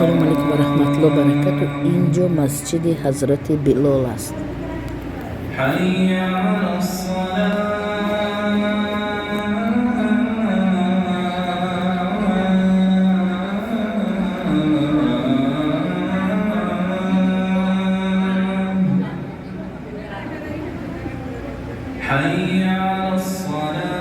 Ассалому алайкум ва раҳматулло баракату. Инҷо масҷиди ҳазрати Билол аст. حي على الصلاة، حي على الصلاة،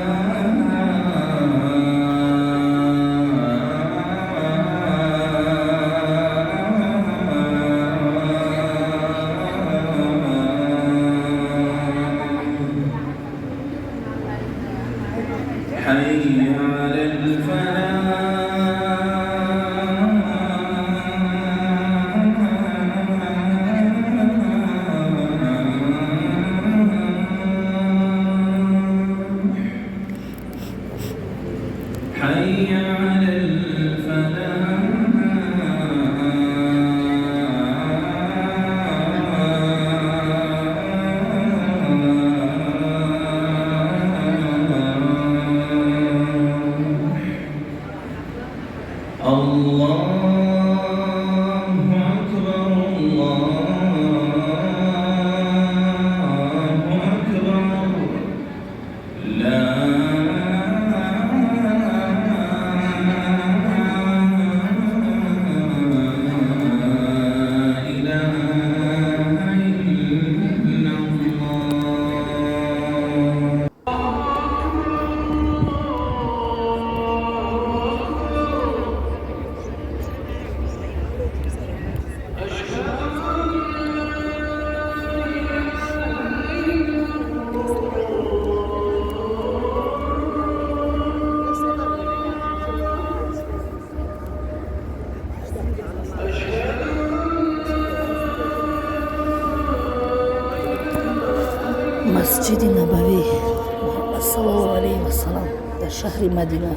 حي على الفلاح، حي على الفلاح. الله أكبر، الله أكبر، لا إله إلا الله. Масҷиди Набавӣ Муҳаммад саллаллоҳу алайҳи васалам дар шаҳри Мадина.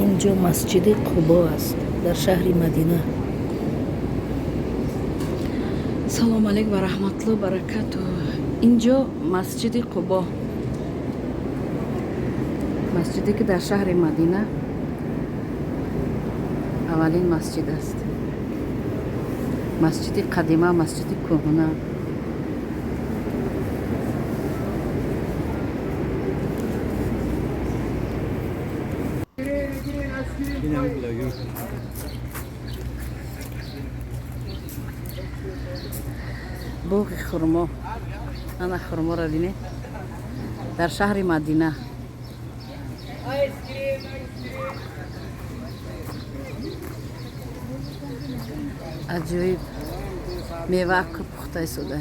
Инҷо масҷиди Қубо аст дар шаҳри Мадина. Салом алейк ва раҳматулло баракату. Инҷо масҷиди Қубо, масҷиде ки дар шаҳри Мадина аввалин масҷид аст, масҷиди қадима, масҷиди кӯҳна. Боғи хурмо, ана хурморо бинед, дар шаҳри Мадина. Аҷоиб мева пухта истода.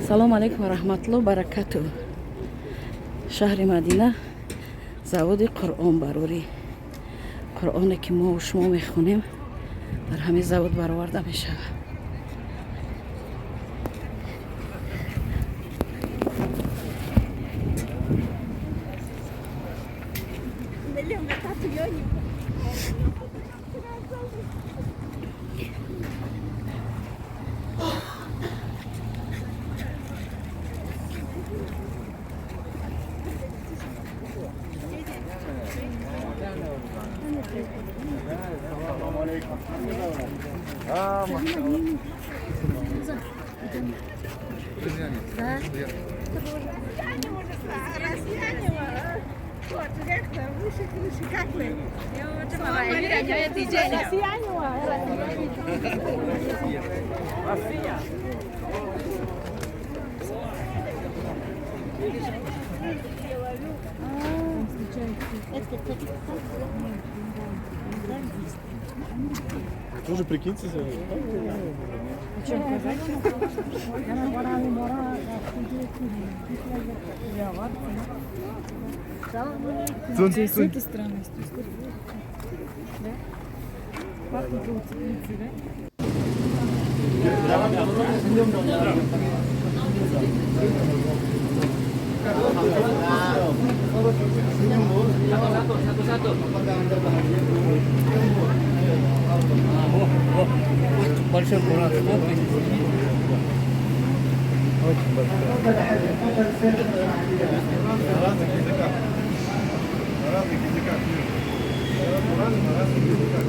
Салом алейкум ва раҳматулло баракату. Шаҳри Мадина, заводи Қуръон барорӣ. Қуръоне ки мо шумо мехонем, дар ҳамин завод бароварда мешавад. Тоже прикиньте себе. С этой стороны, с той стороны. Да? Пахнет вот теплицы, да? Большой куран. Очень большой. На разных языках. На разных языках. Куран на разных языках.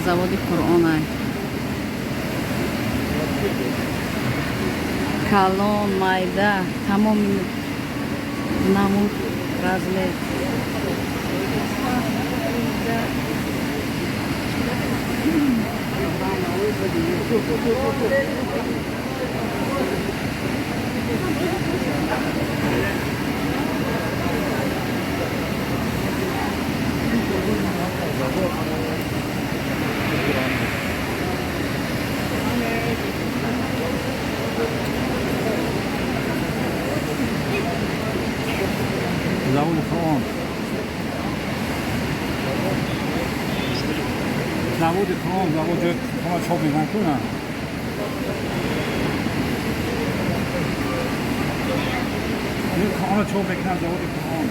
Заводи Қуръон калон, майда, тамоми намуд, размер. Заводи Қуръон. Заводи Қуръон, завод ҷои ҳама чоп мекунанд ку на? Ин Қуръонро чоп мекунанд, заводи Қуръон.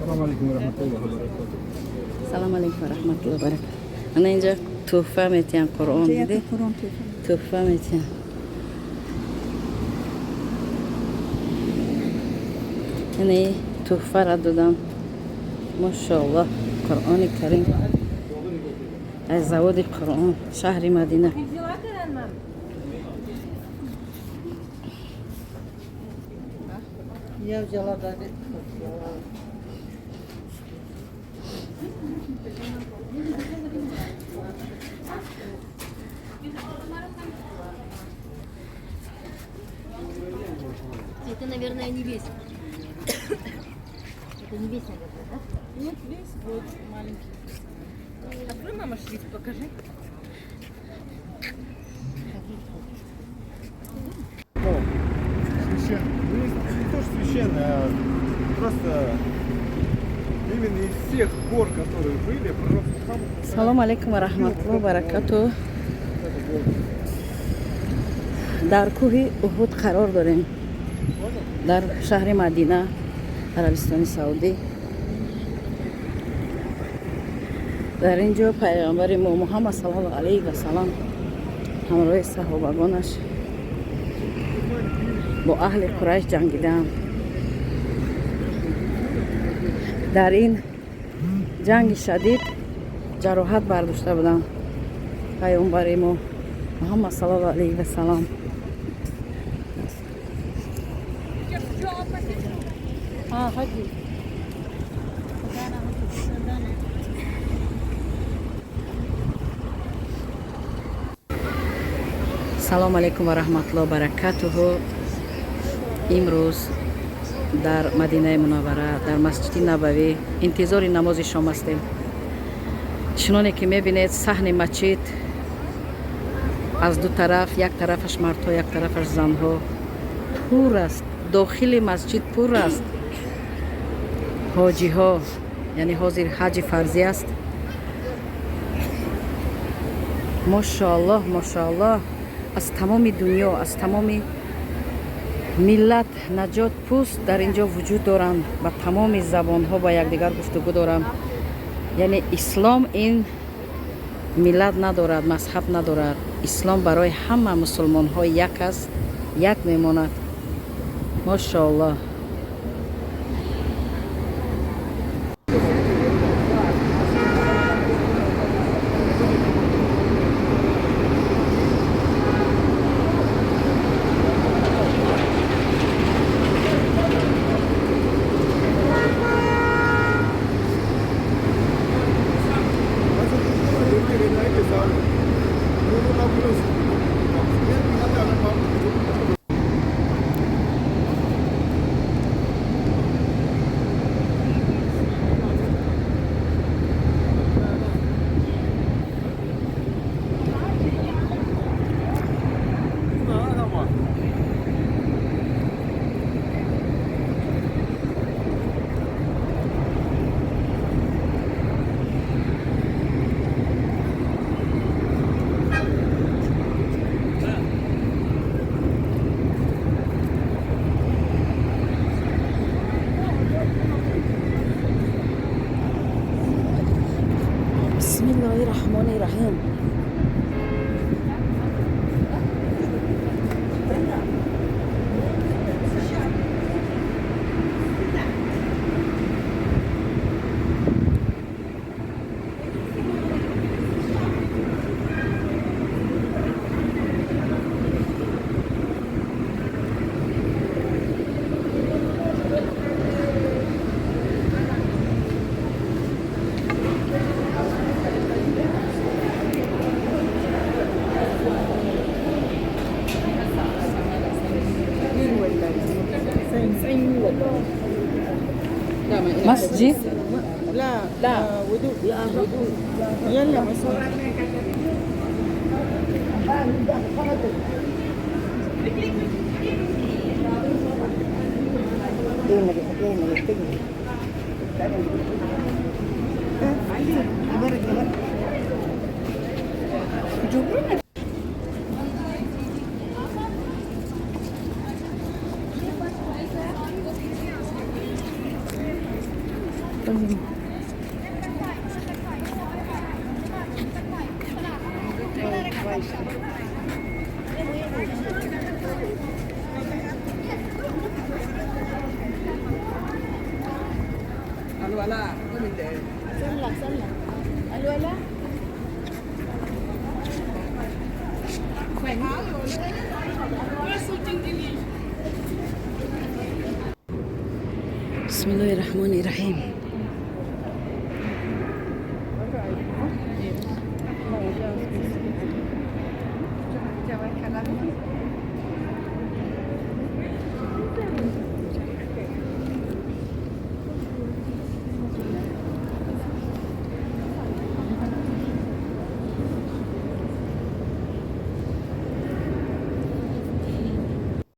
Салом алейкум ва раҳматуллоҳи ва баракатуҳ. Салом алейкум ва раҳматуллоҳи ва баракатуҳ. Ана инҷа тӯҳфа метиҳанд, Қуръон диди? Тӯҳфа метиҳанд. Ина тӯҳфаро додам. Машоаллоҳ, Қуръони Карим. Аз заводи Қуръон, шаҳри Мадина. Я взяла, да. Это, наверное, не весь. Это не весь, наверное, да? Нет, весь вот маленький. Открой, мама, шрифт, покажи. Священный. Ну, не то, что священный, а просто именно из всех гор, которые были, пророк Мухаммад... Салом алейкум ва раҳматуллоҳи ва баракатуҳ. Дар кӯҳи Уҳуд қарор дорем. Дар шаҳри Мадина, Арабистони Саудӣ. Дар ин ҷо пайғамбари мо Муҳаммад саллаллоҳу алайҳи васаллам ҳамроҳи саҳобагонаш бо аҳли Қурайш ҷангидаанд. Дар ин ҷанги шадид ҷароҳат бардошта буданд пайғамбари мо Муҳаммад саллаллоҳу алайҳи васаллам. Салом алейкум ва раҳматуллоҳи ва баракатуҳу. Имрӯз дар Мадинаи Мунаввара, дар Масҷиди Набавӣ интизори намози шом ҳастем. Чуноне ки мебинед, саҳни масҷид аз ду тараф, як тарафаш мардҳо, як тарафаш занҳо пур аст. Дохили масҷид пур аст. Ҳоҷиҳо, яъне ҳозир ҳаҷи фарзӣ аст. Мошоаллоҳ, мошоаллоҳ, аз тамоми дунё, аз тамоми миллат наҷот пӯст дар ин ҷо вуҷуд доранд, ба тамоми забонҳо ба якдигар гуфтугӯ доранд. Яъне ислом ин миллат надорад, мазҳаб надорад. Ислом барои ҳама мусулмонҳо як аст, як мемонад. Мошоаллоҳ. Раҳим. Масҷид. لا لا ودو يلا بس. Бисмиллоҳи раҳмони раҳим.